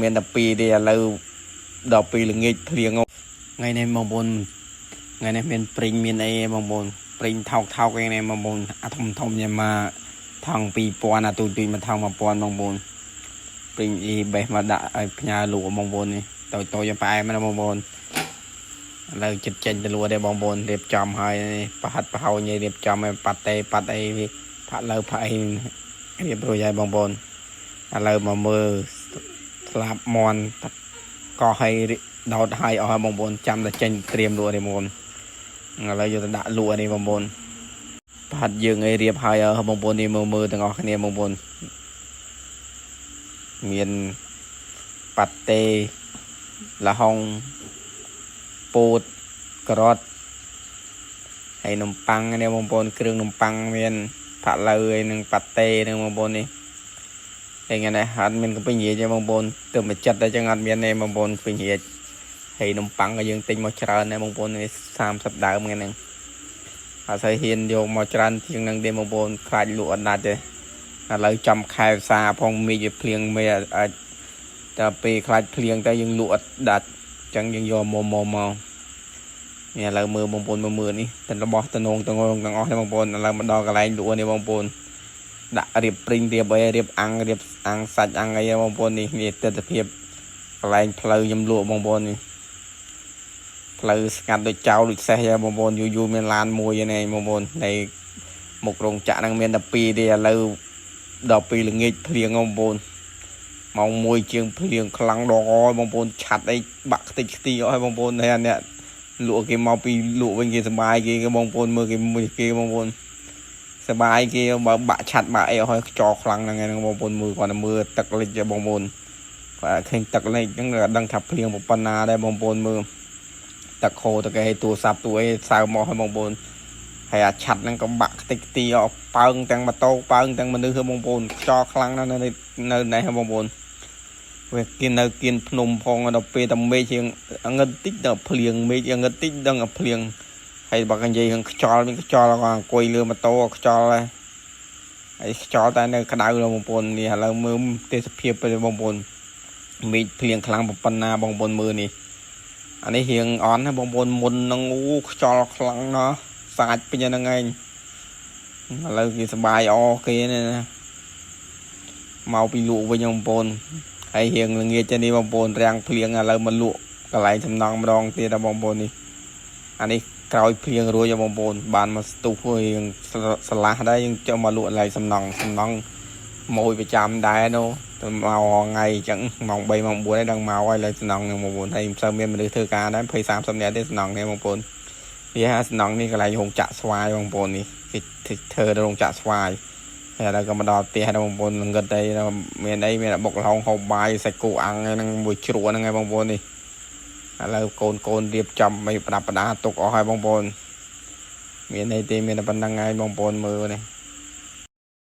មានតែពីរទេឥឡូវដល់ពេលល្ងាចភ្លៀងថ្ងៃនេះបងប្អូនថ្ងៃនេះមានព្រីងមានអីបងប្អូនព្រីងថោកថោកឯនេះបងប្អូនអាធំធំញ៉ាំមកថង2000អាទូចទូចមកថង1000បងប្អូនព្រីងអ៊ីបេះមកដាក់ឲ្យផ្ញើលក់បងប្អូននេះតូចតូចផ្អែមណាបងប្អូនឥឡូវចិត្តចេញទៅលក់ទេបងប្អូនរៀបចំហើយប្រហិតប្រហោញរៀបចំឲ្យប៉ាតេប៉ាត់អីផាក់លើផាក់អីរៀបរួចហើយបងប្អូនឥឡូវមកមើល ស្លាប់មន់កោះឲ្យដោតឲ្យអស់ហើយបងប្អូនចាំតែចេញត្រៀមលក់នេះបងប្អូនឥឡូវយកទៅដាក់លក់នេះបងប្អូនប្រហាត់យើងឲ្យរៀបហើយអស់បងប្អូននេះមើលមើលទាំងអស់គ្នាបងប្អូនមានប៉ាតេល្ហុងពោតការ៉ុតហើយនំប៉័ងនេះបងប្អូនគ្រឿងនំប៉័ងមានផាក់ឡូវហើយនិងប៉ាតេនឹងបងប្អូននេះ ហើយថ្ងៃនេះអត់មានកំពេញរាជទេបងប្អូនទើបមកចិត្តតែចឹងអត់មានទេបងប្អូនពេញរាជហើយនំប៉័ងក៏យើងទិញមកច្រើនដែរបងប្អូននេះ30ដើមថ្ងៃហ្នឹងអត់សូវហ៊ានយកមកច្រើនជាងហ្នឹងទេបងប្អូនខ្លាចលក់អត់ដាច់ទេឥឡូវចំខែផ្សារផងមីវាភ្លៀងមេអាចតែពេលខ្លាចភ្លៀងទៅយើងលក់អត់ដាច់អញ្ចឹងយើងយកមកមកមកនេះឥឡូវមើលបងប្អូនមើលមើលនេះតែរបស់តំនងតំងទាំងអស់ទេបងប្អូនឥឡូវមកដល់កន្លែងលក់នេះបងប្អូន ដាក់រៀបព្រីងរៀបអីរៀបអាំងរៀបអាំងសាច់អាំងអីបងប្អូននេះនេះទស្សនភាពកន្លែងផ្លូវខ្ញុំលក់បងប្អូននេះផ្លូវស្ងាត់ដូចចៅដូចសេះបងប្អូនយូរយូរមានឡានមួយនេះបងប្អូននៃមុខរោងចក្រហ្នឹងមានតែពីរទេឥឡូវដល់ពេលល្ងាចភ្លៀងបងប្អូនម៉ោង1ជាងភ្លៀងខ្លាំងដល់បងប្អូនឆាត់អីបាក់ខ្ទេចខ្ទីអស់ហើយបងប្អូននេះអាអ្នកលក់គេមកពីលក់វិញគេសប្បាយគេបងប្អូនមើលគេមួយគេបងប្អូន សបាយគេបើបាក់ឆាត់បាក់អីអស់ហើយខ្យល់ខ្លាំងហ្នឹងឯងបងប្អូនមើលគាត់មើលទឹកលិចបងប្អូនគាត់ឃើញទឹកលិចហ្នឹងដឹងថាភ្លៀងប៉ុណ្ណាដែរបងប្អូនមើលទឹកខោទឹកអីទូរស័ព្ទទូអីសើមកឲ្យបងប្អូនហើយអាឆាត់ហ្នឹងក៏បាក់ខ្ទេចខ្ទីអស់ប៉ើងទាំងម៉ូតូប៉ើងទាំងមនុស្សបងប្អូនខ្យល់ខ្លាំងណាស់នៅនៅនេះបងប្អូនវាគេនៅគៀនភ្នំផងដល់ពេលតែមេឃជាងងឹតតិចដល់ភ្លៀងមេឃងឹតតិចដឹងតែភ្លៀង ហើយបើនិយាយរឿងខ្យល់មានខ្យល់ក៏អង្គុយលើម៉ូតូខ្យល់ដែរហើយខ្យល់តែនៅក្តៅដល់បងប្អូននេះឥឡូវមើលទេសភាពទៅបងប្អូនមេឃភ្លៀងខ្លាំងប៉ុណ្ណាបងប្អូនមើលនេះអានេះរៀងអន់ណាបងប្អូនមុននឹងអូខ្យល់ខ្លាំងណាស់សាច់ពេញហ្នឹងឯងឥឡូវគេសបាយអគេនេះណាមកពីលក់វិញបងប្អូនហើយរៀងល្ងាចទៅនេះបងប្អូនរាំងភ្លៀងឥឡូវមកលក់កន្លែងសំណង់ម្ដងទៀតណាបងប្អូននេះអានេះ ក្រោយភ្លៀងរួចបងប្អូនបានមកស្ទុះរៀងស្លាស់ដែរយើងចង់មកលក់កន្លែងសំណង់សំណង់ម៉ួយប្រចាំដែរនោះទៅមកថ្ងៃអញ្ចឹងម៉ោង3ម៉ោង4ឯងដឹងមកហើយឡើយសំណង់នឹងបងប្អូនហើយមិនសូវមានមនុស្សធ្វើការដែរ20 30នាក់ទេសំណង់នេះបងប្អូននេះហាសំណង់នេះកន្លែងរោងចក្រស្វាយបងប្អូននេះគេធ្វើរោងចក្រស្វាយហើយឥឡូវក៏មកដល់ផ្ទះដែរបងប្អូនងឹតអីមានអីមានបុកល្ហុងហូបបាយសាច់គោអាំងហ្នឹងមួយជ្រក់ហ្នឹងឯងបងប្អូននេះ ឥឡូវកូនកូនរៀបចំឲ្យប្រដាប់ប្រដាទុកអស់ហើយបងប្អូនមានអីទេមានតែប៉ុណ្្នឹងហើយបងប្អូនមើលនេះ